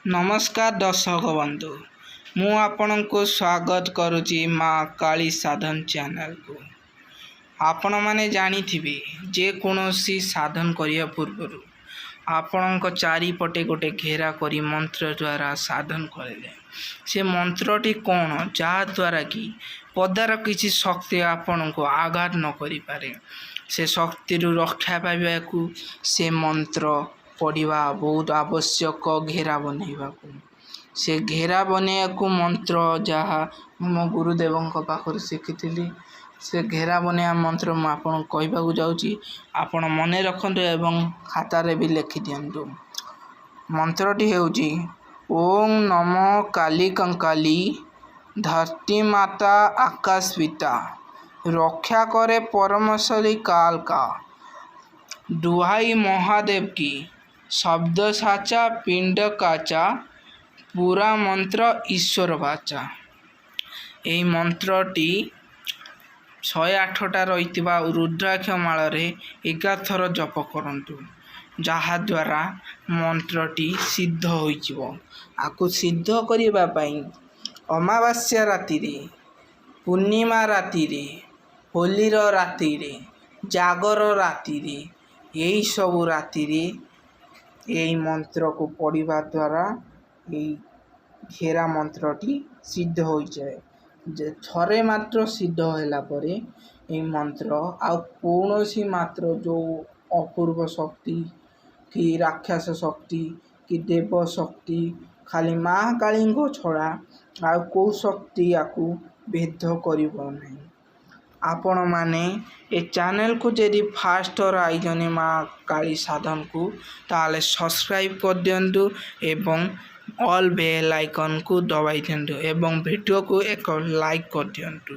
ନମସ୍କାର ଦର୍ଶକ ବନ୍ଧୁ, ମୁଁ ଆପଣଙ୍କୁ ସ୍ୱାଗତ କରୁଛି ମା କାଳୀ ସାଧନ ଚ୍ୟାନେଲକୁ। ଆପଣମାନେ ଜାଣିଥିବେ, ଯେକୌଣସି ସାଧନ କରିବା ପୂର୍ବରୁ ଆପଣଙ୍କ ଚାରିପଟେ ଗୋଟେ ଘେରା କରି ମନ୍ତ୍ର ଦ୍ୱାରା ସାଧନ କରାଯାଏ। ସେ ମନ୍ତ୍ରଟି କ'ଣ, ଯାହାଦ୍ୱାରା କି ପଦାର କିଛି ଶକ୍ତି ଆପଣଙ୍କୁ ଆଘାତ ନ କରିପାରେ, ସେ ଶକ୍ତିରୁ ରକ୍ଷା ପାଇବାକୁ ସେ ମନ୍ତ୍ର ପଢ଼ିବା ବହୁତ ଆବଶ୍ୟକ। ଘେରା ବନେଇବାକୁ, ସେ ଘେରା ବନେଇବାକୁ ମନ୍ତ୍ର ଯାହା ମୁଁ ମୋ ଗୁରୁଦେବଙ୍କ ପାଖରୁ ଶିଖିଥିଲି, ସେ ଘେରା ବନେଇବା ମନ୍ତ୍ର ମୁଁ ଆପଣଙ୍କୁ କହିବାକୁ ଯାଉଛି। ଆପଣ ମନେ ରଖନ୍ତୁ ଏବଂ ଖାତାରେ ବି ଲେଖିଦିଅନ୍ତୁ। ମନ୍ତ୍ରଟି ହେଉଛି ଓଁ ନମ କାଲି କଙ୍କାଲି, ଧରତୀ ମାତା ଆକାଶ ପିତା, ରକ୍ଷା କରେ ପରମଶରୀ କାଲ କା, ଦୁହାଇ ମହାଦେବ କି, ଶବ୍ଦ ସାଚା ପିଣ୍ଡ କାଚା, ପୁରା ମନ୍ତ୍ର ଈଶ୍ୱର ବାଚା। ଏହି ମନ୍ତ୍ରଟି 108ଟା ରହିଥିବା ରୁଦ୍ରାକ୍ଷ ମାଳରେ 11 ଥର ଜପ କରନ୍ତୁ, ଯାହାଦ୍ୱାରା ମନ୍ତ୍ରଟି ସିଦ୍ଧ ହୋଇଯିବ। ଆକୁ ସିଦ୍ଧ କରିବା ପାଇଁ ଅମାବାସ୍ୟା ରାତିରେ, ପୂର୍ଣ୍ଣିମା ରାତିରେ, ହୋଲିର ରାତିରେ, ଜାଗର ରାତିରେ, ଏହିସବୁ ରାତିରେ ଏଇ ମନ୍ତ୍ରକୁ ପଢ଼ିବା ଦ୍ୱାରା ଏଇ ଘେରା ମନ୍ତ୍ରଟି ସିଦ୍ଧ ହୋଇଯାଏ। ଯେ ଥରେ ମାତ୍ର ସିଦ୍ଧ ହେଲା ପରେ ଏଇ ମନ୍ତ୍ର ଆଉ କୌଣସି ମାତ୍ର ଯେଉଁ ଅପୂର୍ବ ଶକ୍ତି କି ରାକ୍ଷସ ଶକ୍ତି କି ଦେବ ଶକ୍ତି, ଖାଲି ମା କାଳୀଙ୍କ ଛଡ଼ା ଆଉ କେଉଁ ଶକ୍ତି ୟାକୁ ଭେଦ କରିବ ନାହିଁ। ଆପଣମାନେ ଏ ଚ୍ୟାନେଲକୁ ଯଦି ଫାଷ୍ଟ ଥର ଆଇଛନ୍ତି ମା କାଳୀ ସାଧନକୁ, ତାହେଲେ ସବସ୍କ୍ରାଇବ୍ କରିଦିଅନ୍ତୁ ଏବଂ ଅଲ୍ ବେଲ୍ ଆଇକନ୍କୁ ଦବାଇ ଦିଅନ୍ତୁ ଏବଂ ଭିଡ଼ିଓକୁ ଏକ ଲାଇକ୍ କରିଦିଅନ୍ତୁ।